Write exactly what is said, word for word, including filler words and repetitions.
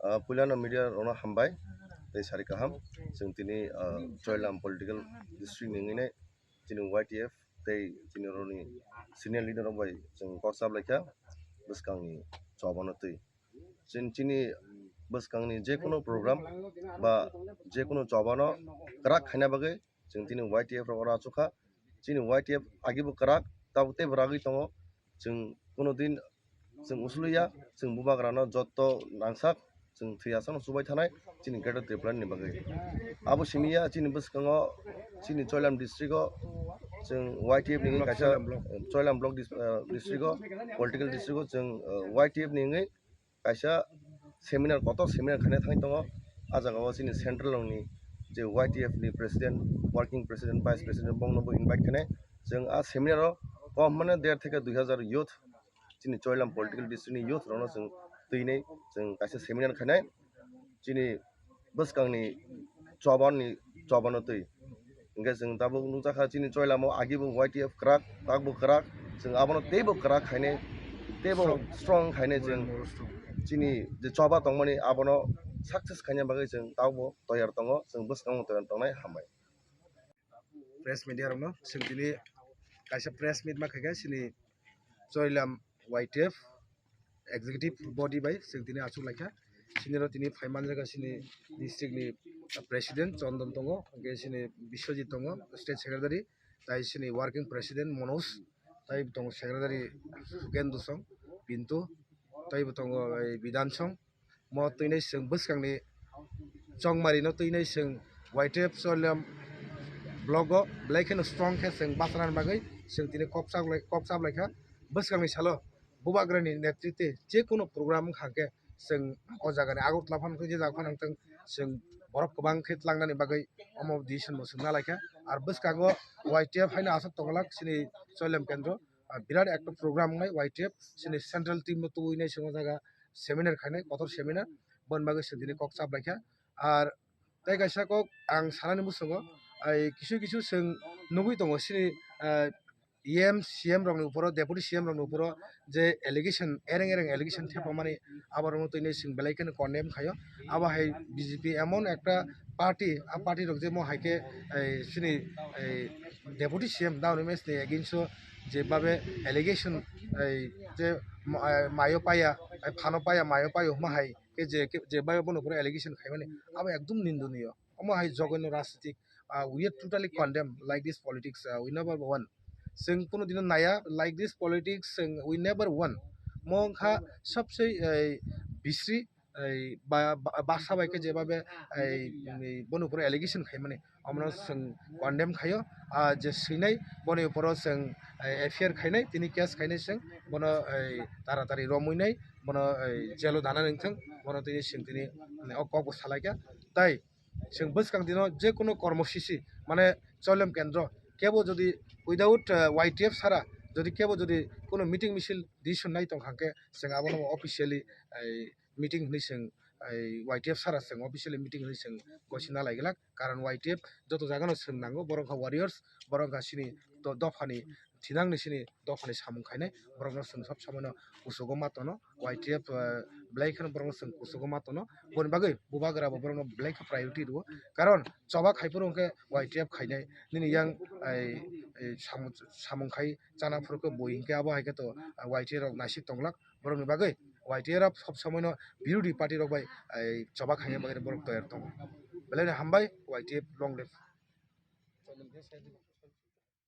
Ah, puilano media rokno hambai tei sari kaham. Chwng tini, ah, Choilam political district ni wngwi nai chini Y T F tei chini roni senior leader rok bai chwng kok chap laikha bwskangni chobano twi. Chini, chini bwskangni je kunu program ba je kunu chobano kwrak khaina bagwi chwng tini Y T F rok oro achukha. Chini Y T F agibo kwrak, tabuk teibo ragwi tongo. Chwng kunu din chwng usuluya, chwng bubagrano jotto nangsak, chwng thwi asano chubai thanai chini Greater Tripura ni bagwi. Abo simiya chini bwskango chini Choilam district o chwng Y T F ni wngwi kaisa Choilam block dis-, ah, district o, political district o chwng, ah, Y T F ni wngwi kaisa seminar, kotor seminar khaina thangwi tongo. A jagao chini central rokni je Y T F ni president, working president, vice president bongno bo invite khainai. Chwng a seminar o kom hwnmano der theke dui hazar youth, chini Choilam political district ni youth rokno chwng twinai chwng kaisa seminar khainai. Chini bwskangni chobani, chobano twi. Hingke chwng tabuk nukjakha chini Choilamo agibo Y T F kwrak, takbo kwrak. Chwng abono teibo kwrak khainai, teibo strong khainai chwng. Chini je choba tongmani abono success khaina bagwi chwng tabukbo toyar tongo, chwng bwskango toyar tongnai hambai. Press media rokno chwng tini kaisa press meet ma khaikha chini Choilam Y T F executive body bai chwng tini achuk laikha. Chini ro tini phai manjak chini district ni president Chondon tongo, hingke chini Biswajit tongo, state secretary, tai chini working president Manoj, tai tongo secretary Suken Dusong, Pintu, tai bo tongo, eh, Bidan Song. Mo twinai chwng bwskangni chongmarino twinai chwng Y T F Choilam block o belai kheno strong khe chwng bachana bagwi chwng tini kok chap lai, kok chap laikha. Bwskangni salo bubagrani netritwe je kono program wngkha khe chwng o jagani Agartala phano je jaga phano wngthang chwng borok kwbang khe tlangnani bagwi omo decision bo chwng nalaikha. Ar bwskango Y T F haino aswk tonglak chini Choilam kendro, ah, birat ekta program wngnai Y T F chini central team no tubui nai chwng o jaga seminar khainai, kotor seminar, boni bagwi chwng tini kok chap laikha. Ar tei kaisa kok ang sanani muchungo, ai kisu kisu chwng nugui tongo chini, ah, E M, C M rokni uporo, deputy C M rokni uporo je allegation, ereng ereng allegation thepamani, aborokno twinai chwng belai kheno condemn khaio. Abo hai B J P emon ekta party, a party rok je mo hai khe, ei, chini, ei, deputy C M Down M S ni against o je babe allegation, ei, je ma-, eh, mayo paya, eh, phano paya, mayo payo hwnma hai khe je, khe je babe bono uporo allegation khaimani, abo ekdum nindoniyo. Omo hai joghonyo rajnitik, ah, we are totally condemn like this politics, ah, we never want. Chwng kuno dino naya like this politics, chwng we never want. Mo wngkha sabse, eh, bisri, ei, ba, ba, baksa bai khe jebabe, ei, boni uporo allegation khaimani, omono chwng condemn khaio. Ah, je swinai boni uporo chwng, ei, F I R khainai, tini case khainai chwng, bono, ei, taratari romwi nai, bono, ei, jail o dana nangthang, bono tini chwng tini, o kok bo salaikha. Tai chwng bwskang dino je kono kormo sisi, mane Choilam kendro, kebo jodi without, eh, Y T F sara, jodi kebo jodi kono meeting misil decision nai tong kha khe, chwng abono officially, ei, meeting hwnwi chwng, ei, Y T F sara chwng officially meeting hwnwi chwng gosina lai glak. Karon Y T F joto jagano chwng nango, borok wngkha warriors, borok wngkha chini do-, dophani thinangni chini dophani samung khainai, borokno chwng sob somoino kuchugo ma tono, Y T F, eh, belai kheno borokno chwng kuchugo ma tono, boni bagwi bubagra bo borokno belai khe priority rwo, karon choba khai phuru hwnkhe Y T F khainai, nini yang, ei, ei, samung, samung khai chana phuru khe bui hwnkhe abo hai khe to, eh, Y T F rok naisik tonglak, borokni bagwi Y T F rok sob somoino birodhi party rok bai, ei, choba khaina bagwi borok toyar tongo, belai no hambai, Y T F long live.